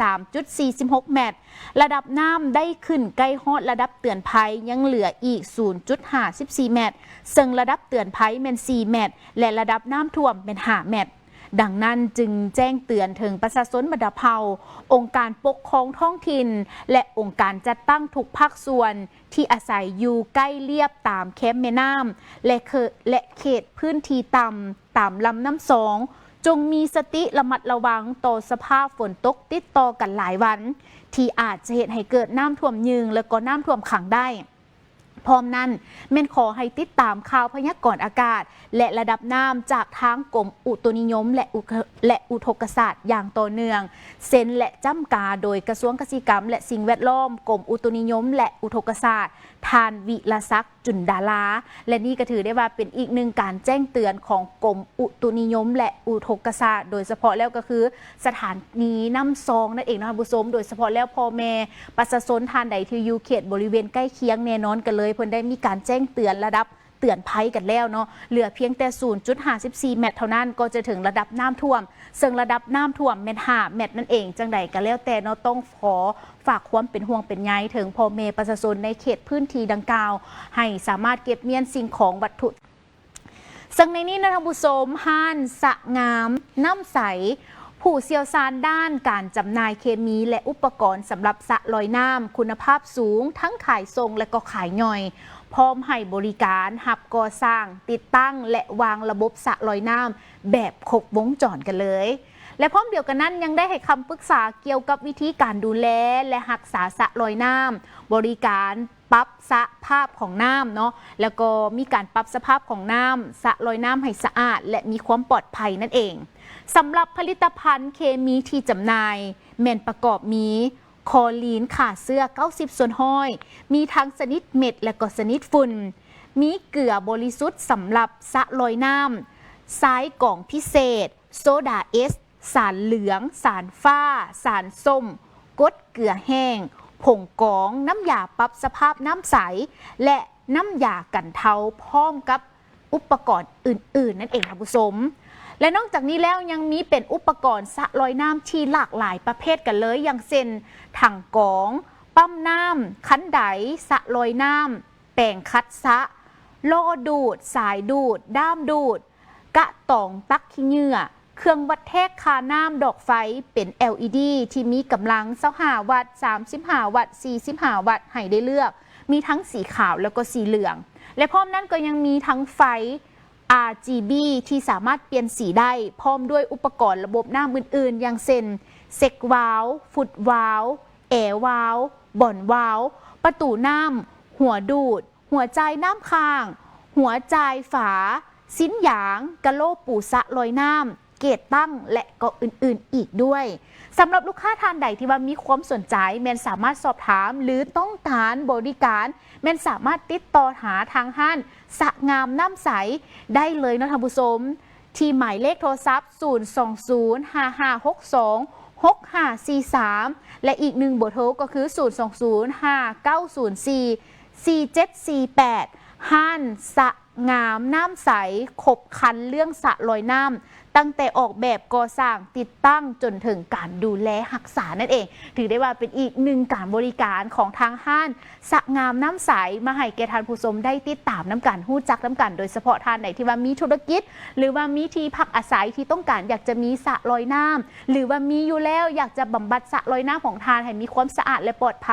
ສາມຈຸດສີ່ສິບຫົກແມັດ, ລະດັບນ້ຳໄດ້ຂຶ້ນໃກ້ຮອດລະດັບເຕືອນໄພ ຍັງເຫຼືອອີກສູນຈຸດຫ້າສິບສີ່ແມັດ, ເຊິ່ງລະດັບເຕືອນໄພແມ່ນສີ່ແມັດ ແລະ ລະດັບນ້ຳຖ້ວມແມ່ນຫ້າແມັດ. ດັ່ງນັ້ນຈຶ່ງແຈ້ງເຕືອນເຖິງປະຊາຊົນບັນດາເຜົ່າ, ອົງການປົກຄອງທ້ອງຖິ່ນ ແລະ ອົງການຈັດຕັ້ງທຸກພາກສ່ວນ ທີ່ອາໄສຢູ່ໃກ້ລຽບຕາມແຄມແມ່ນ້ຳ ແລະ ເຂ- ແລະ ເຂດພື້ນທີ່ຕ່ຳ ຕາມລຳນ້ຳຊອງ, ຈົ່ງມີສະຕິລະມັດລະວັງຕໍ່ສະພາບຝົນຕົກຕິດຕໍ່ກັນຫຼາຍວັນ ທີ່ອາດຈະເຮັດໃຫ້ເກີດນ້ຳຖ້ວມຍືງ ແລະ ກໍນ້ຳຖ້ວມຂັງໄດ້. ພ້ອມນັ້ນ ແມ່ນຂໍໃຫ້ຕິດຕາມຂ່າວພະຍາກອນອາກາດ ແລະ ລະດັບນ້ຳຈາກທາງກົມອຸຕຸນິຍົມ ແລະ ອຸ- ແລະ ອຸທົກກະສາດຢ່າງຕໍ່ເນື່ອງ ເຊັນ ແລະ ຈ້ຳກາໂດຍກະຊວງກະສິກຳ ແລະ ສິ່ງແວດລ້ອມ, ກົມອຸຕຸນິຍົມ ແລະ ອຸທົກກະສາດ, ທ່ານ ວິລະສັກ ຈຸນດາລາ. ແລະ ນີ້ກໍຖືໄດ້ວ່າເປັນອີກໜຶ່ງການແຈ້ງເຕືອນຂອງກົມອຸຕຸນິຍົມ ແລະ ອຸທົກກະສາດ, ໂດຍສະເພາະແລ້ວກໍຄືສະຖານີນ້ຳຊອງນັ້ນເອງເນາະທ່ານຜູ້ຊົມ, ໂດຍສະເພາະແລ້ວພໍ່ແມ່ປະຊາຊົນທ່ານໃດທີ່ຢູ່ເຂດບໍລິເວນໃກ້ຄຽງ, ແນ່ນອນກັນເລີຍ ເພິ່ນໄດ້ມີການແຈ້ງເຕືອນລະດັບ ເຕືອນໄພກັນແລ້ວເນາະ, ເຫຼືອພຽງແຕ່ສູນຈຸດຫ້າສິບສີ່ແມັດເທົ່ານັ້ນ ກໍຈະເຖິງລະດັບນ້ຳຖ້ວມ, ເຊິ່ງລະດັບນ້ຳຖ້ວມແມ່ນຫ້າແມັດນັ້ນເອງ. ຈັ່ງໃດກໍແລ້ວແຕ່ເນາະ, ຕ້ອງຂໍຝາກຄວາມເປັນຫ່ວງເປັນໃຍເຖິງພໍ່ແມ່ປະຊາຊົນໃນເຂດພື້ນທີ່ດັ່ງກ່າວ ໃຫ້ສາມາດເກັບມ້ຽນສິ່ງຂອງວັດຖຸ ເຊິ່ງໃນນີ້ນະທ່ານຜູ້ຊົມ, ຮ້ານສະງາມນ້ຳໃສ ຜູ້ຊ່ຽວຊານດ້ານການຈຳໜ່າຍເຄມີ ແລະ ອຸປະກອນສຳລັບສະລອຍນ້ຳຄຸນນະພາບສູງ, ທັງຂາຍສົ່ງ ແລະ ກໍຂາຍຍ່ອຍ, ພ້ອມໃຫ້ບໍລິການຮັບກໍ່ສ້າງ, ຕິດຕັ້ງ ແລະ ວາງລະບົບສະລອຍນ້ຳແບບຄົບວົງຈອນກັນເລີຍ. ແລະ ພ້ອມດຽວກັນນັ້ນ ຍັງໄດ້ໃຫ້ຄຳປຶກສາກ່ຽວກັບວິທີການດູແລ ແລະ ຮັກສາສະລອຍນ້ຳ, ບໍລິການ ປັບສະພາບຂອງນ້ຳເນາະ, ແລ້ວກໍມີການປັບສະພາບຂອງນ້ຳ ສະລອຍນ້ຳໃຫ້ສະອາດ ແລະ ມີຄວາມປອດໄພນັ້ນເອງ. ສຳລັບຜະລິດຕະພັນເຄມີທີ່ຈຳໜ່າຍແມ່ນປະກອບມີ ຄໍລີນຂ້າເຊື້ອເກົ້າສິບສ່ວນຮ້ອຍ, ມີທັງຊະນິດເມັດ ແລະ ກໍຊະນິດຝຸ່ນ, ມີເກືອບໍລິສຸດສຳລັບສະລອຍນ້ຳ, ຊາຍກອງພິເສດ, ໂຊດາເອສ, ສານເຫຼືອງ, ສານຟ້າ, ສານສົ້ມ, ກົດເກືອແຫ້ງ, ຜົງກອງ, ນ້ຳຢາປັບສະພາບນ້ຳໃສ ແລະ ນ້ຳຢາກັນເທົາ, ພ້ອມກັບອຸປະກອນອື່ນໆ ນັ້ນເອງທ່ານຜູ້ຊົມ. ແລະ ນອກຈາກນີ້ແລ້ວ ຍັງມີເປັນອຸປະກອນສະລອຍນ້ຳທີ່ຫຼາກຫຼາຍປະເພດກັນເລີຍ, ຢ່າງເຊັ່ນ ຖັງກອງ, ປ້ຳນ້ຳ, ຄັນໄດ, ສະລອຍນ້ຳ, ແປງຂັດສະ, ລໍ້ດູດ, ສາຍດູດ, ດ້າມດູດ, ກະຕອງຕັກຂີ້ເຫຍື້ອ, ເຄື່ອງວັດແທກຄ່ານ້ຳດອກໄຟເປັນ ແອລອີດີ ທີ່ມີກຳລັງຊາວຫ້າວັດ, ສາມສິບຫ້າວັດ, ສີ່ສິບຫ້າວັດ ໃຫ້ໄດ້ເລືອກ, ມີທັງສີຂາວ ແລ້ວກໍສີເຫຼືອງ ແລະ ພ້ອມນັ້ນກໍຍັງມີທັງໄຟ ອາຣ໌ຈີບີ ທີ່ສາມາດປ່ຽນສີໄດ້, ພ້ອມດ້ວຍອຸປະກອນລະບົບນ້ຳອື່ນໆ ຢ່າງເຊັ່ນ ເຊັກວາວ, ຟຸດວາວ, ແອວາວ, ບ່ອນວາວ, ປະຕູນ້ຳ, ຫົວດູດ, ຫົວຈ່າຍນ້ຳຄ້າງ, ຫົວຈ່າຍຝາ, ຊິ້ນຢາງ, ກະໂຫຼປູສະລອຍນ້ຳ, ເກດຕັ້ງ ແລະ ກໍອື່ນໆອີກດ້ວຍ. ສຳລັບລູກຄ້າທ່ານໃດທີ່ວ່າມີຄວາມສົນໃຈ ແມ່ນສາມາດສອບຖາມ ຫຼື ຕ້ອງການບໍລິການ ແມ່ນສາມາດຕິດຕໍ່ຫາທາງຮ້ານສະງາມນ້ຳໃສໄດ້ເລີຍເນາະທ່ານຜູ້ຊົມ. ທີ່ໝາຍເລກໂທລະສັບ ສູນສອງສູນ ຫ້າຫ້າຫົກສອງ ຫົກຫ້າສີ່ສາມ ແລະ ອີກໜຶ່ງເບີໂທກໍຄື ສູນສອງສູນ ຫ້າເກົ້າສູນສີ່ ສີ່ເຈັດສີ່ແປດ. ຮ້ານສະງາມນ້ຳໃສ ຄົບຄັນເລື່ອງສະລອຍນ້ຳ ຕັ້ງແຕ່ອອກແບບ, ກໍ່ສ້າງ, ຕິດຕັ້ງ ຈົນເຖິງການດູແລຮັກສານັ້ນເອງ. ຖືໄດ້ວ່າເປັນອີກໜຶ່ງການບໍລິການຂອງທາງຮ້ານ ສະງາມນ້ຳໃສ ມາໃຫ້ແກ່ທ່ານຜູ້ຊົມໄດ້ຕິດຕາມນຳກັນ, ຮູ້ຈັກນຳກັນ, ໂດຍສະເພາະທ່ານໃດທີ່ວ່າມີທຸລະກິດ ຫຼືວ່າມີທີ່ພັກອາໄສທີ່ຕ້ອງການຢາກຈະມີສະລອຍນ້ຳ ຫຼືວ່າມີຢູ່ແລ້ວ ຢາກຈະບຳບັດສະລອຍນ້ຳຂອງທ່ານໃຫ້ມີຄວາມສະອາດ ແລະ ປອດໄພ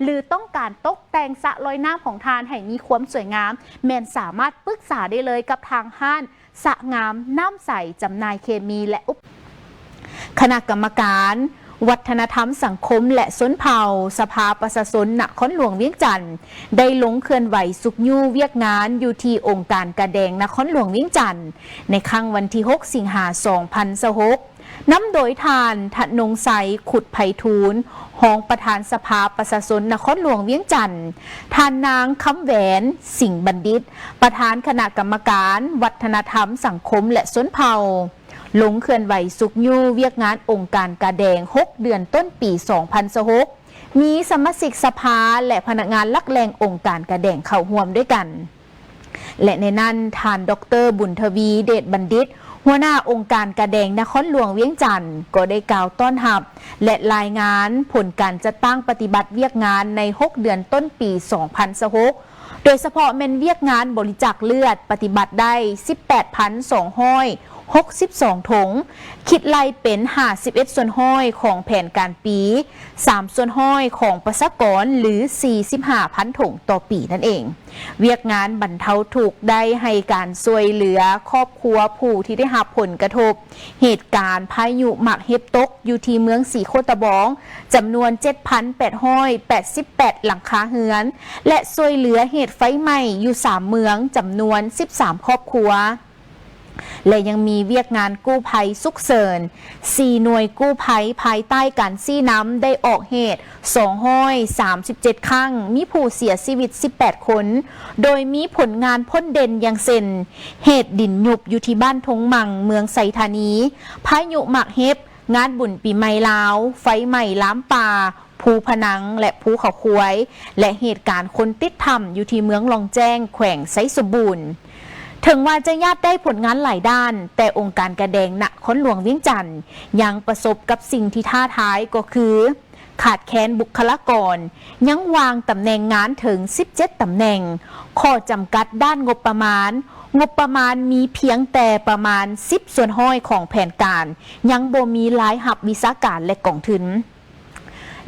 ຫຼືຕ້ອງການຕົກແຕ່ງສະລອຍນ້ຳຂອງທ່ານໃຫ້ມີຄວາມສວຍງາມ, ແມ່ນສາມາດປຶກສາໄດ້ເລີຍກັບທາງຮ້ານ ສະງາມນ້ຳໃສ ຈຳໜ່າຍເຄມີ ແລະ ອຸບ- ຄະນະກຳມະການວັດທະນະທຳສັງຄົມ ແລະ ຊົນເຜົ່າ ສະພາປະຊາຊົນນະຄອນຫຼວງວຽງຈັນ ໄດ້ລົງເຄື່ອນໄຫວຊຸກຍູ້ວຽກງານຢູ່ທີ່ອົງການກາແດງນະຄອນຫຼວງວຽງຈັນ ໃນຄ່ຳວັນທີຫົກ ສິງຫາ ສອງພັນຊາວຫົກ ນຳໂດຍທ່ານ ທະນົງໄຊ ຂຸດໄພທູນ ຮອງປະທານສະພາປະຊາຊົນນະຄອນຫຼວງວຽງຈັນ, ທ່ານນາງ ຄຳແຫວນ ສິງບັນດິດ ປະທານຄະນະກຳມະການວັດທະນະທຳສັງຄົມ ແລະ ຊົນເຜົ່າ ລົງເຄື່ອນໄຫວຊຸກຍູ້ວຽກງານອົງການກາແດງ ຫົກເດືອນຕົ້ນປີ ສອງພັນຊາວຫົກ ມີສະມາຊິກສະພາ ແລະ ພະນັກງານຫຼັກແຫຼ່ງອົງການກາແດງເຂົ້າຮ່ວມດ້ວຍກັນ. ແລະ ໃນນັ້ນ ທ່ານ ດອກເຕີ ບຸນທະວີ ເດດບັນດິດ ຫົວໜ້າອົງການກາແດງນະຄອນຫຼວງວຽງຈັນ ກໍໄດ້ກ່າວຕ້ອນຮັບ ແລະ ລາຍງານຜົນການຈັດຕັ້ງປະຕິບັດວຽກງານໃນຫົກເດືອນຕົ້ນປີສອງພັນຊາວຫົກ ໂດຍສະເພາະແມ່ນວຽກງານບໍລິຈາກເລືອດປະຕິບັດໄດ້ສິບແປດພັນສອງຮ້ອຍຫົກສິບສອງຖົງ, ຄິດໄລ່ເປັນຫ້າສິບເອັດສ່ວນຮ້ອຍຂອງແຜນການປີ, ສາມສ່ວນຮ້ອຍຂອງປະຊາກອນ ຫຼື ສີ່ສິບຫ້າພັນຖົງຕໍ່ປີນັ້ນເອງ. ວຽກງານບັນເທົາທຸກໄດ້ໃຫ້ການຊ່ວຍເຫຼືອຄອບຄົວຜູ້ທີ່ໄດ້ຮັບຜົນກະທົບເຫດການພາຍຸໝາກເຫັບຕົກຢູ່ທີ່ເມືອງສີໂຄດຕະບອງ ຈຳນວນເຈັດພັນແປດຮ້ອຍແປດສິບແປດຫຼັງຄາເຮືອນ ແລະ ຊ່ວຍເຫຼືອເຫດໄຟໄໝ້ຢູ່ສາມເມືອງ ຈຳນວນສິບສາມຄອບຄົວ. ແລະ ຍັງມີວຽກງານກູ້ໄພສຸກເສີນ ສີ່ໜ່ວຍກູ້ໄພພາຍໃຕ້ການຊີ້ນຳໄດ້ອອກເຫດສອງຮ້ອຍສາມສິບເຈັດຄັ້ງ, ມີຜູ້ເສຍຊີວິດສິບແປດຄົນ, ໂດຍມີຜົນງານພົ້ນເດັ່ນຢ່າງເຊັ່ນ ເຫດດິນຍຸບຢູ່ທີ່ບ້ານທົ່ງມັ່ງ ເມືອງໄຊທານີ, ພາຍຸໝາກເຫັບ, ງານບຸນປີໃໝ່ລາວ, ໄຟໄໝ້ລາມປ່າ, ພູພະນັງ ແລະ ພູເຂົາຄວາຍ ແລະ ເຫດການຄົນຕິດຖ້ຳຢູ່ທີ່ເມືອງລ່ອງແຈ້ງ ແຂວງໄຊສົມບູນ. ເຖິງວ່າຈະຍາດໄດ້ຜົນງານຫຼາຍດ້ານ, ແຕ່ອົງການກາແດງນະຄອນຫຼວງວຽງຈັນ ຍັງປະສົບກັບສິ່ງທີ່ທ້າທາຍ ກໍຄື ຂາດແຄນບຸກຄະລາກອນ, ຍັງວ່າງຕຳແໜ່ງງານເຖິງສິບເຈັດຕຳແໜ່ງ, ຂໍ້ຈຳກັດດ້ານງົບປະມານ, ງົບປະມານມີພຽງແຕ່ປະມານສິບສ່ວນຮ້ອຍຂອງແຜນການ, ຍັງບໍ່ມີລາຍຮັບວິຊາການ ແລະ ກອງທຶນ.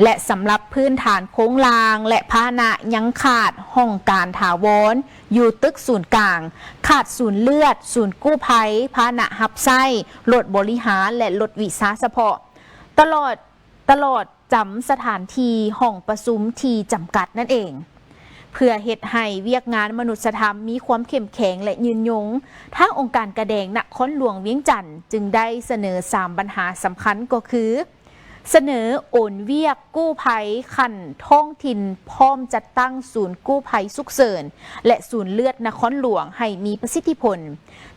ແລະ ສຳລັບພື້ນຖານໂຄງລ່າງ ແລະ ພາຫະນະ ຍັງຂາດຫ້ອງການຖາວອນຢູ່ຕຶກສູນກາງ, ຂາດສູນເລືອດ, ສູນກູ້ໄພ, ພາຫະນະຮັບໃຊ້, ລົດບໍລິຫານ ແລະ ລົດວິຊາສະເພາະ, ຕະຫຼອດ, ຕະຫຼອດຈຳສະຖານທີ່ຫ້ອງປະຊຸມທີ່ຈຳກັດນັ້ນເອງ. ເພື່ອເຮັດໃຫ້ວຽກງານມະນຸດສະທຳມີຄວາມເຂັ້ມແຂງ ແລະ ຍືນຍົງ, ທາງອົງການກາແດງນະຄອນຫຼວງວຽງຈັນ ຈຶ່ງໄດ້ສະເໜີສາມບັນຫາສຳຄັນ ກໍຄື ສະເໜີໂອນວຽກກູ້ໄພຂັ້ນທ້ອງຖິ່ນ ພ້ອມຈັດຕັ້ງສູນກູ້ໄພສຸກເສີນ ແລະ ສູນເລືອດນະຄອນຫຼວງໃຫ້ມີປະສິດທິຜົນ,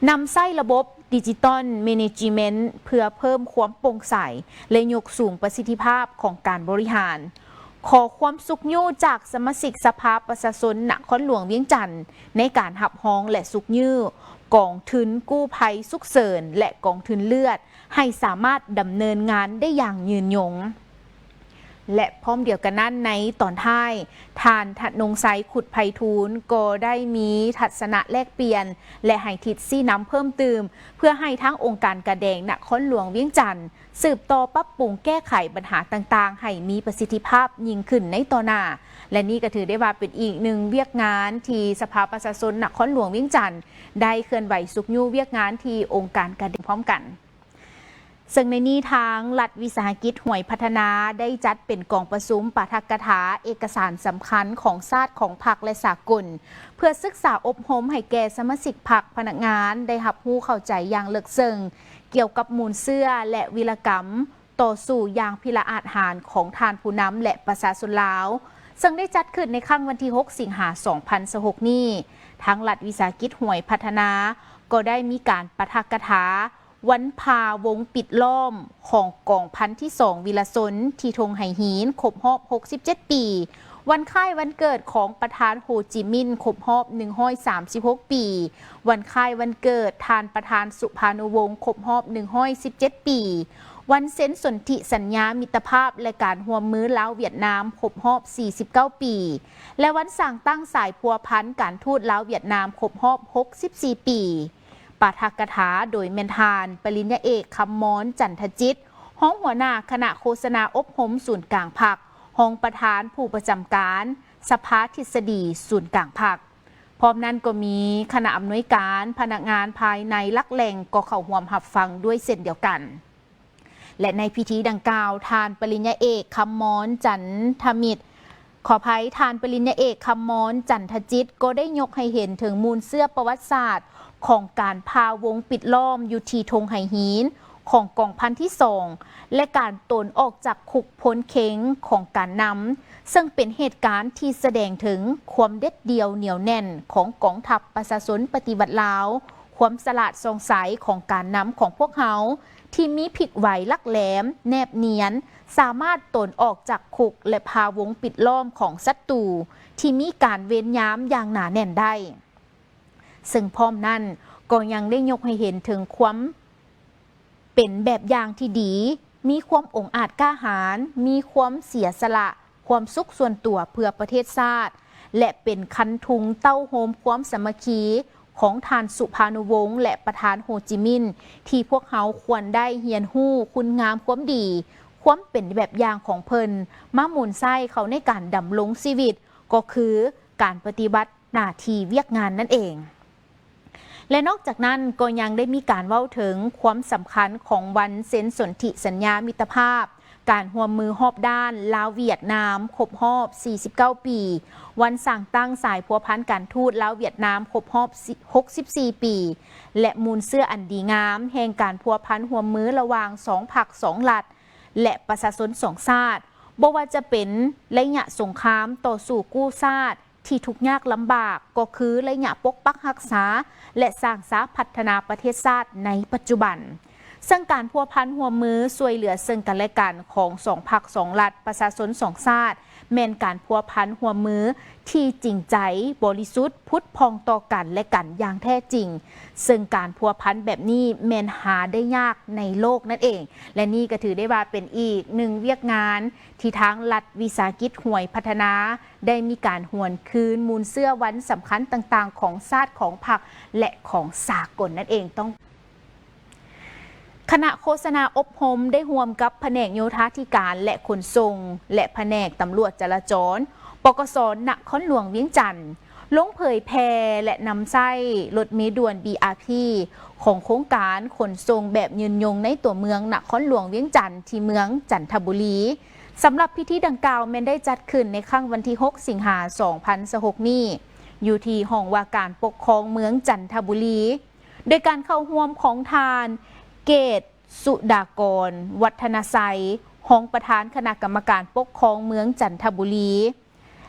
ນຳໃຊ້ລະບົບ Digital Management ເພື່ອເພີ່ມຄວາມໂປ່ງໃສ ແລະ ຍົກສູງປະສິດທິພາບຂອງການບໍລິຫານ. ຂໍຄວາມຊຸກຍູ້ຈາກສະມາຊິກສະພາປະຊາຊົນນະຄອນຫຼວງວຽງຈັນ ໃນການຮັບຮອງ ແລະ ຊຸກຍູ້ກອງທຶນກູ້ໄພສຸກເສີນ ແລະ ກອງທຶນເລືອດ ໃຫ້ສາມາດດຳເນີນງານໄດ້ຢ່າງຍືນຍົງ. ແລະ ພ້ອມດຽວກັນນັ້ນ, ໃນຕອນທ້າຍ, ທ່ານ ທະນົງໄຊ ຄຸດໄພທູນ ກໍໄດ້ມີທັດສະນະແລກປ່ຽນ ແລະ ໃຫ້ທິດຊີ້ນຳເພີ່ມຕື່ມ ເພື່ອໃຫ້ທາງອົງການກາແດງນະຄອນຫຼວງວຽງຈັນ ສືບຕໍ່ປັບປຸງແກ້ໄຂບັນຫາຕ່າງໆ ໃຫ້ມີປະສິດທິພາບຍິ່ງຂຶ້ນໃນຕໍ່ໜ້າ. ແລະ ນີ້ກໍຖືໄດ້ວ່າເປັນອີກໜຶ່ງວຽກງານທີ່ສະພາປະຊາຊົນນະຄອນຫຼວງວຽງຈັນ ໄດ້ເຄື່ອນໄຫວຊຸກຍູ້ວຽກງານທີ່ອົງການການ ເຮັດພ້ອມກັນ. ເຊິ່ງໃນນີ້ທາງລັດວິສາຫະກິດຫວຍພັດທະນາໄດ້ຈັດເປັນກອງປະຊຸມປາຖະກະຖາເອກະສານສຳຄັນຂອງຊາດ, ຂອງພັກ ແລະ ສາກົນ ເພື່ອສຶກສາອົບຮົມໃຫ້ແກ່ສະມາຊິກພັກ, ພະນັກງານໄດ້ຮັບຮູ້ເຂົ້າໃຈຢ່າງເລິກເຊິ່ງ ກ່ຽວກັບມູນເຊື້ອ ແລະ ວີລະກຳຕໍ່ສູ້ຢ່າງພິລະອາດຫານຂອງທ່ານຜູ້ນຳ ແລະ ປະຊາຊົນລາວ, ເຊິ່ງໄດ້ຈັດຂຶ້ນໃນຄ່ຳວັນທີຫົກ ສິງຫາ ສອງພັນຊາວຫົກນີ້. ທາງລັດວິສາຫະກິດຫວຍພັດທະນາກໍໄດ້ມີການປາຖະກະຖາ ວັນພາວົງປິດລ້ອມຂອງກອງພັນທີສອງວິລະຊົນທີ່ທົ່ງໄຫຫີນຄົບຮອບຫົກສິບເຈັດປີ, ວັນຄ້າຍວັນເກີດຂອງປະທານໂຮຈິມິນຄົບຮອບໜຶ່ງຮ້ອຍສາມສິບຫົກປີ, ວັນຄ້າຍວັນເກີດທ່ານປະທານສຸພານຸວົງຄົບຮອບໜຶ່ງຮ້ອຍສິບເຈັດປີ, ວັນເຊັນສົນທິສັນຍາມິດຕະພາບ ແລະ ການຮ່ວມມືລາວຫວຽດນາມຄົບຮອບສີ່ສິບເກົ້າປີ ແລະ ວັນສ້າງຕັ້ງສາຍພົວພັນການທູດລາວຫວຽດນາມຄົບຮອບຫົກສິບສີ່ປີ. ປາຖະກະຖາໂດຍແມ່ນທ່ານ ປະລິນຍາເອກ ຄຳມອນ ຈັນທະຈິດ, ຮອງຫົວໜ້າຄະນະໂຄສະນາອົບຮົມສູນກາງພັກ, ຮອງປະທານຜູ້ປະຈຳການສະພາທິດສະດີສູນກາງພັກ. ພ້ອມນັ້ນກໍມີຄະນະອຳນວຍການ, ພະນັກງານພາຍໃນຫຼັກແຫຼ່ງກໍເຂົ້າຮ່ວມຮັບຟັງດ້ວຍເຊັ່ນດຽວກັນ. ແລະ ໃນພິທີດັ່ງກ່າວ, ທ່ານປະລິນຍາເອກ ຄຳມອນ ຈັນທະມິດ, ຂໍອະໄພ, ທ່ານປະລິນຍາເອກ ຄຳມອນ ຈັນທະຈິດ ກໍໄດ້ຍົກໃຫ້ເຫັນເຖິງມູນເຊື້ອປະຫວັດສາດຂອງການພາວົງປິດລ້ອມຢູ່ທີ່ທົ່ງໄຫຫີນຂອງກອງພັນທີສອງ ແລະ ການໂຕນອອກຈາກຄຸກໂພນເຄັງຂອງການນຳ, ເຊິ່ງເປັນເຫດການທີ່ສະແດງເຖິງຄວາມເດັດດ່ຽວໜຽວແໜ້ນຂອງກອງທັບປະຊາຊົນປະຕິວັດລາວ, ຄວາມສະຫຼາດສ່ອງໃສຂອງການນຳຂອງພວກເຮົາ ທີ່ມີພິກໄຫວຫຼັກແຫຼມ, ແນບນຽນ, ສາມາດໂຕນອອກຈາກຄຸກ ແລະ ພາວົງປິດລ້ອມຂອງສັດຕູທີ່ມີການເວນຍາມຢ່າງໜາແໜ້ນໄດ້. ເຊິ່ງພ້ອມນັ້ນກໍຍັງໄດ້ຍົກໃຫ້ເຫັນເຖິງຄວາມ ເປັນແບບຢ່າງທີ່ດີ, ມີຄວາມອົງອາດກ້າຫານ, ມີຄວາມເສຍສະຫຼະ, ຄວາມສຸກສ່ວນຕົວເພື່ອປະເທດຊາດ ແລະ ເປັນຄັນທຸງເຕົ້າໂຮມຄວາມສາມັກຄີຂອງທ່ານສຸພານຸວົງ ແລະ ປະທານໂຮຈິມິນ ທີ່ພວກເຮົາຄວນໄດ້ຮຽນຮູ້ຄຸນງາມຄວາມດີ, ຄວາມເປັນແບບຢ່າງຂອງເພິ່ນ ມາໝູນໃຊ້ເຂົ້າໃນການດຳລົງຊີວິດ, ກໍຄືການປະຕິບັດໜ້າທີ່ວຽກງານນັ້ນເອງ. ແລະ ນອກຈາກນັ້ນກໍຍັງໄດ້ມີການເວົ້າເຖິງຄວາມສຳຄັນຂອງວັນເຊັນສົນທິສັນຍາມິດຕະພາບ ການຮ່ວມມືຮອບດ້ານລາວຫວຽດນາມຄົບຮອບສີ່ສິບເກົ້າປີ, ວັນສ້າງຕັ້ງສາຍພົວພັນການທູດລາວຫວຽດນາມຄົບຮອບຫົກສິບສີ່ປີ ແລະ ມູນເຊື້ອອັນດີງາມແຫ່ງການພົວພັນຮ່ວມມືລະຫວ່າງສອງພັກສອງລັດ ແລະ ປະຊາຊົນສອງຊາດ, ບໍ່ວ່າຈະເປັນໄລຍະສົງຄາມຕໍ່ສູ້ກູ້ຊາດ ທີ່ທຸກຍາກລຳບາກ ກໍຄືໄລຍະປົກປັກຮັກສາ ແລະ ສ້າງສາພັດທະນາປະເທດຊາດໃນປັດຈຸບັນ. ເຊິ່ງການພົວພັນຮ່ວມມືຊ່ວຍເຫຼືອເຊິ່ງກັນແລະກັນຂອງສອງພັກສອງລັດ ປະຊາຊົນສອງຊາດ ແມ່ນການພົວພັນຮ່ວມມືທີ່ຈິງໃຈ, ບໍລິສຸດ, ຜຸດຜ່ອງຕໍ່ກັນແລະກັນຢ່າງແທ້ຈິງ, ເຊິ່ງການພົວພັນແບບນີ້ແມ່ນຫາໄດ້ຍາກໃນໂລກນັ້ນເອງ. ແລະ ນີ້ກໍຖືໄດ້ວ່າເປັນອີກໜຶ່ງວຽກງານ ທີ່ທາງລັດວິສາຫະກິດຫວຍພັດທະນາ ໄດ້ມີການຫວນຄືນມູນເຊື້ອວັນສຳຄັນຕ່າງໆຂອງຊາດ, ຂອງພັກ ແລະ ຂອງສາກົນນັ້ນເອງ. ຕ້ອງ ຄະນະໂຄສະນາອົບຮົມໄດ້ຮ່ວມກັບພະແນກໂຍທາທິການ ແລະ ຂົນສົ່ງ ແລະ ພະແນກຕຳຫຼວດຈະລາຈອນ ປກສ ນະຄອນຫຼວງວຽງຈັນ ລົງເຜີຍແຜ່ ແລະ ນຳໃຊ້ລົດເມດ່ວນ ບີອາທີ ຂອງໂຄງການຂົນສົ່ງແບບຍືນຍົງໃນຕົວເມືອງນະຄອນຫຼວງວຽງຈັນ ທີ່ເມືອງຈັນທະບູລີ. ສຳລັບພິທີດັ່ງກ່າວແມ່ນໄດ້ຈັດຂຶ້ນໃນຄັ້ງວັນທີຫົກ ສິງຫາ ສອງພັນຊາວຫົກນີ້ ຢູ່ທີ່ຫ້ອງວ່າການປົກຄອງເມືອງຈັນທະບູລີ ໂດຍການເຂົ້າຮ່ວມຂອງທ່ານ ເກດ ສຸດາກອນ ວັດທະນະໄຊ ຮອງປະທານຄະນະກຳມະການປົກຄອງເມືອງຈັນທະບູລີ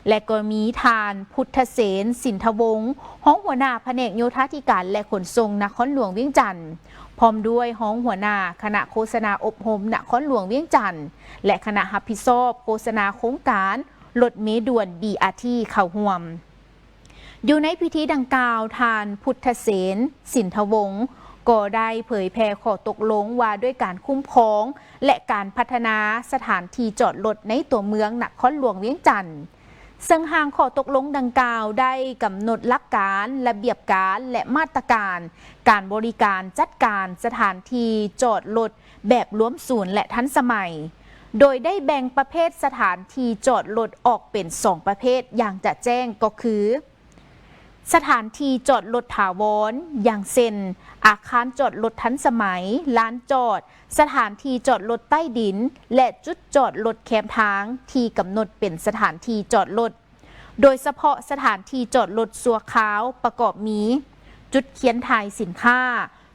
ແລະ ກໍມີທ່ານ ພຸດທະເສນ ສິນທະວົງ ຮອງຫົວໜ້າພະແນກໂຍທາທິການ ແລະ ຂົນສົ່ງນະຄອນຫຼວງວຽງຈັນ, ພ້ອມດ້ວຍຮອງຫົວໜ້າຄະນະໂຄສະນາອົບຮົມນະຄອນຫຼວງວຽງຈັນ ແລະ ຄະນະຮັບຜິດຊອບໂຄສະນາໂຄງການລົດເມດ່ວນ ບີອາທີ ເຂົ້າຮ່ວມ. ຢູ່ໃນພິທີດັ່ງກ່າວ, ທ່ານ ພຸດທະເສນ ສິນທະວົງ ກໍໄດ້ເຜີຍແຜ່ຂໍ້ຕົກລົງວ່າດ້ວຍການຄຸ້ມຄອງ ແລະ ການພັດທະນາສະຖານທີ່ຈອດລົດໃນຕົວເມືອງນະຄອນຫຼວງວຽງຈັນ. ເຊິ່ງຮ່າງຂໍ້ຕົກລົງດັ່ງກ່າວໄດ້ກຳນົດຫຼັກການ, ລະບຽບການ ແລະ ມາດຕະການການບໍລິການຈັດການສະຖານທີ່ຈອດລົດແບບລວມສູນ ແລະ ທັນສະໄໝ, ໂດຍໄດ້ແບ່ງປະເພດສະຖານທີ່ຈອດລົດອອກເປັນສອງປະເພດຢ່າງຈະແຈ້ງ ກໍຄື ສະຖານທີ່ຈອດລົດຖາວອນ, ຢ່າງເຊັ່ນ ອາຄານຈອດລົດທັນສະໄໝ, ລານຈອດ, ສະຖານທີ່ຈອດລົດໃຕ້ດິນ ແລະ ຈຸດຈອດລົດແຄມທາງທີ່ກຳນົດເປັນສະຖານທີ່ຈອດລົດ, ໂດຍສະເພາະສະຖານທີ່ຈອດລົດຊົ່ວຄາວປະກອບມີ ຈຸດຄຽນຖ່າຍສິນຄ້າ,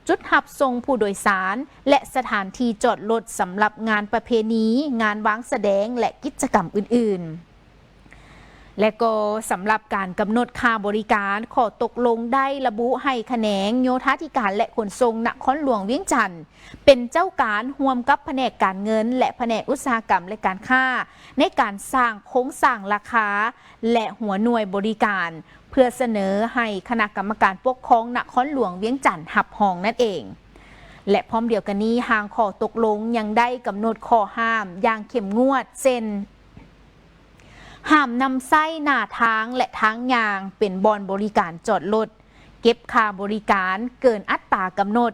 ຈຸດຮັບສົ່ງຜູ້ໂດຍສານ ແລະ ສະຖານທີ່ຈອດລົດສຳລັບງານປະເພນີ, ງານວາງສະແດງ ແລະ ກິດຈະກຳອື່ນໆ. ແລະກໍສຳລັບການກຳນົດຄ່າບໍລິການ, ຂໍ້ຕົກລົງໄດ້ລະບຸໃຫ້ຂະແໜງໂຍທາທິການ ແລະ ຂົນສົ່ງນະຄອນຫຼວງວຽງຈັນ ເປັນເຈົ້າການຮ່ວມກັບພະແນກການເງິນ ແລະ ພະແນກອຸດສາຫະກຳ ແລະ ການຄ້າ ໃນການສ້າງໂຄງສ້າງລາຄາ ແລະ ຫົວໜ່ວຍບໍລິການ ເພື່ອສະເໜີໃຫ້ຄະນະກຳມະການປົກຄອງນະຄອນຫຼວງວຽງຈັນຮັບຮອງນັ້ນເອງ. ແລະ ພ້ອມດຽວກັນນີ້, ຮ່າງຂໍ້ຕົກລົງຍັງໄດ້ກຳນົດຂໍ້ຫ້າມຢ່າງເຂັ້ມງວດ ເຊັ່ນ ຫ້າມນຳໃຊ້ໜ້າທາງ ແລະ ທາງຍ່າງເປັນບ່ອນບໍລິການຈອດລົດ, ເກັບຄ່າບໍລິການເກີນອັດຕາກຳນົດ,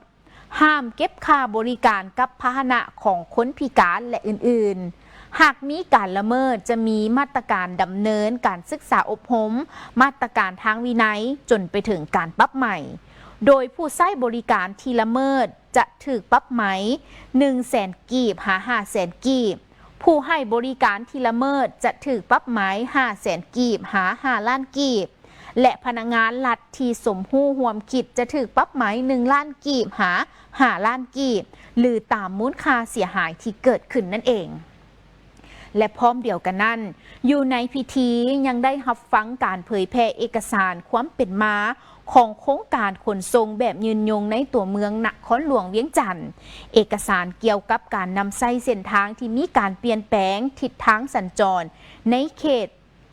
ຫ້າມເກັບຄ່າບໍລິການກັບພາຫະນະຂອງຄົນພິການ ແລະ ອື່ນໆ. ຫາກມີການລະເມີດ, ຈະມີມາດຕະການດຳເນີນການສຶກສາອົບຮົມ, ມາດຕະການທາງວິໄນ ຈົນໄປເຖິງການປັບໃໝ, ໂດຍຜູ້ໃຊ້ບໍລິການທີ່ລະເມີດຈະຖືກປັບໃໝໜຶ່ງແສນກີບຫາຫ້າແສນກີບ, ຜູ້ໃຫ້ບໍລິການທີ່ລະເມີດຈະຖືກປັບໃໝຫ້າແສນກີບຫາຫ້າລ້ານກີບ. ແລະ ພະນັກງານລັດທີ່ສົມຮູ້ຮ່ວມຄິດຈະຖືກປັບໃໝໜຶ່ງລ້ານກີບຫາຫ້າລ້ານກີບ ຫຼື ຕາມມູນຄ່າເສຍຫາຍທີ່ເກີດຂຶ້ນນັ້ນເອງ. ແລະ ພ້ອມດຽວກັນນັ້ນ, ຢູ່ໃນພິທີຍັງໄດ້ຮັບຟັງການເຜີຍແຜ່ເອກະສານຄວາມເປັນມາຂອງໂຄງການຂົນສົ່ງແບບຍືນຍົງໃນຕົວເມືອງນະຄອນຫຼວງວຽງຈັນ, ເອກະສານກ່ຽວກັບການນຳໃຊ້ເສັ້ນທາງທີ່ມີການປ່ຽນແປງທິດທາງສັນຈອນໃນເຂດ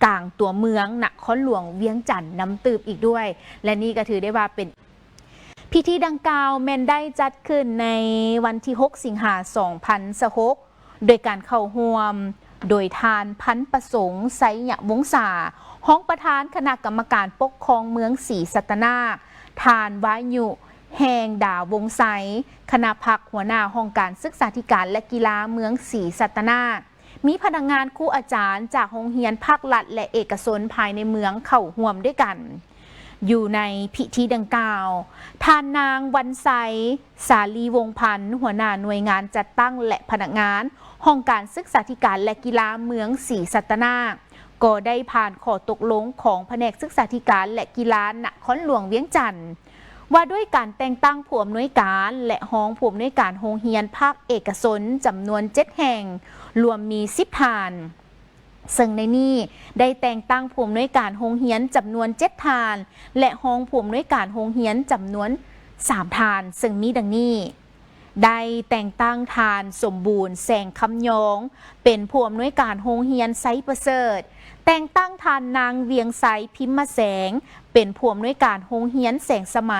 ກາງຕົວເມືອງນະຄອນຫຼວງວຽງຈັນນຳຕື່ມອີກດ້ວຍ ແລະ ນີ້ກໍຖືໄດ້ວ່າເປັນ ເພ ພິທີດັ່ງກ່າວແມ່ນໄດ້ຈັດຂຶ້ນໃນວັນທີຫົກ ສິງຫາ ສອງພັນຊາວຫົກ ໂດຍການເຂົ້າຮ່ວມໂດຍທ່ານ ພັນປະສົງ ໄຊຍະວົງສາ ຮອງປະທານຄະນະກຳມະການປົກຄອງເມືອງສີສັດຕະນາກ, ທ່ານ ວາຍຸ ແຮງດາວົງໄຊ ຄະນະພັກ ຫົວໜ້າຫ້ອງການສຶກສາທິການ ແລະ ກິລາເມືອງສີສັດຕະນາກ, ມີພະນັກງານ, ຄູອາຈານຈາກໂຮງຮຽນພາກລັດ ແລະ ເອກະຊົນພາຍໃນເມືອງເຂົ້າຮ່ວມດ້ວຍກັນ. ຢູ່ໃນພິທີດັ່ງກ່າວ, ທ່ານນາງ ວັນໄຊ ສາລີວົງພັນ ຫົວໜ້າໜ່ວຍງານຈັດຕັ້ງ ແລະ ພະນັກງານຫ້ອງການສຶກສາທິການ ແລະ ກິລາເມືອງສີສັດຕະນາກ ກໍໄດ້ຜ່ານຂໍ້ຕົກລົງຂອງພະແນກສຶກສາທິການ ແລະ ກິລານະຄອນຫຼວງວຽງຈັນ ວ່າດ້ວຍການແຕ່ງຕັ້ງຜູ້ອຳນວຍການ ແລະ ຮອງຜູ້ອຳນວຍການໂຮງຮຽນພາກເອກະຊົນຈຳນວນເຈັດແຫ່ງ, ລວມມີສິບທ່ານ. ເຊິ່ງໃນນີ້ໄດ້ແຕ່ງຕັ້ງຜູ້ອຳນວຍການໂຮງຮຽນຈຳນວນເຈັດທ່ານ ແລະ ຮອງຜູ້ອຳນວຍການໂຮງຮຽນຈຳນວນສາມທ່ານ, ເຊິ່ງມີດັ່ງນີ້: ໄດ້ແຕ່ງຕັ້ງທ່ານ ສົມບູນ ແສງຄຳຍອງ ເປັນຜູ້ອຳນວຍການໂຮງຮຽນໄຊປະເສີດ, ແຕ່ງຕັ້ງທ່ານນາງ ວຽງໄຊ ພິມມະແສງ ເປັນຜູ້ອຳນວຍການໂຮງຮຽນແສງສະໄໝ,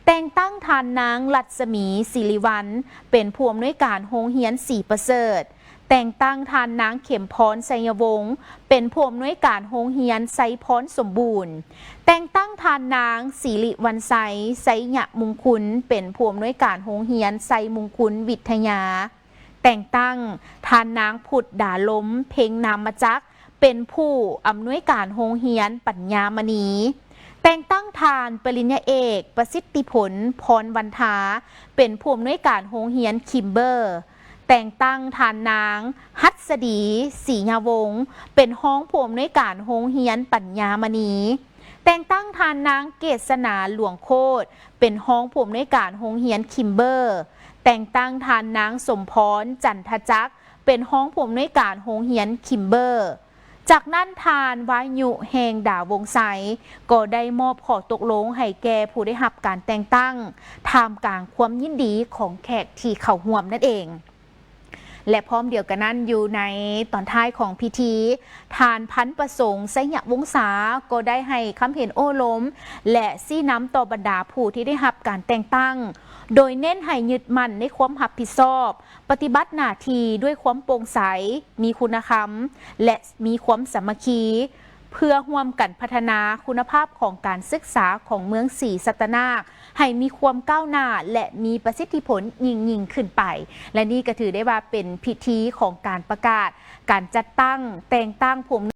ແຕ່ງຕັ້ງທ່ານນາງ ລັດສະໝີ ສິລິວັນ ເປັນຜູ້ອຳນວຍການໂຮງຮຽນສີປະເສີດ, ແຕ່ງຕັ້ງທ່ານນາງ ເຂັມພອນ ໄຊຍະວົງ ເປັນຜູ້ອຳນວຍການໂຮງຮຽນໄຊພອນສົມບູນ, ແຕ່ງຕັ້ງທ່ານນາງ ສິລິວັນໄຊ ໄຊຍະມຸງຄຸນ ເປັນຜູ້ອຳນວຍການໂຮງຮຽນໄຊມຸງຄຸນວິທະຍາ, ແຕ່ງຕັ້ງທ່ານນາງ ພຸດດາລົມ ເພັງນາມະຈັກ ເປັນຜູ້ອຳນວຍການໂຮງຮຽນປັນຍາມະນີ, ແຕ່ງຕັ້ງທ່ານປະລິນຍາເອກ ປະສິດຕິຜົນ ພອນວັນທາ ເປັນຜູ້ອຳນວຍການໂຮງຮຽນຄິມເບີ, ແຕ່ງຕັ້ງທ່ານນາງ ຫັດສະດີ ສີຍາວົງ ເປັນຮອງຜູ້ອຳນວຍການໂຮງຮຽນປັນຍາມະນີ, ແຕ່ງຕັ້ງທ່ານນາງ ເກດສະໜາ ຫຼວງໂຄດ ເປັນຮອງຜູ້ອຳນວຍການໂຮງຮຽນຄິມເບີ, ແຕ່ງຕັ້ງທ່ານນາງ ສົມພອນ ຈັນທະຈັກ ເປັນຮອງຜູ້ອຳນວຍການໂຮງຮຽນຄິມເບີ. ຈາກນັ້ນທ່ານ ວາຍຸ ແຮງດາວົງໄຊ ກໍໄດ້ມອບຂໍ້ຕົກລົງໃຫ້ແກ່ຜູ້ໄດ້ຮັບການແຕ່ງຕັ້ງ ທ່າມກາງຄວາມຍິນດີຂອງແຂກທີ່ເຂົ້າຮ່ວມນັ້ນເອງ. ແລະ ພ້ອມດຽວກັນນັ້ນ, ຢູ່ໃນຕອນທ້າຍຂອງພິທີ, ທ່ານ ພັນປະສົງ ໄຊຍະວົງສາ ກໍໄດ້ໃຫ້ຄຳເຫັນໂອ້ລົມ ແລະ ຊີ້ນຳຕໍ່ບັນດາຜູ້ທີ່ໄດ້ຮັບການແຕ່ງຕັ້ງ, ໂດຍເນັ້ນໃຫ້ຍຶດໝັ້ນໃນຄວາມຮັບຜິດຊອບ, ປະຕິບັດໜ້າທີ່ດ້ວຍຄວາມໂປ່ງໃສ, ມີຄຸນນະທຳ ແລະ ມີຄວາມສາມັກຄີ, ເພື່ອຮ່ວມກັນພັດທະນາຄຸນນະພາບຂອງການສຶກສາຂອງເມືອງສີສັດຕະນາກ ໃຫ້ມີຄວາມກ້າວໜ້າ ແລະ ມີປະສິດທິຜົນຍິ່ງໆຂຶ້ນໄປ. ແລະ ນີ້ກໍຖືໄດ້ວ່າເປັນພິທີຂອງການປະກາດການຈັດຕັ້ງແຕ່ງຕັ້ງຜູ້ອຳນວຍ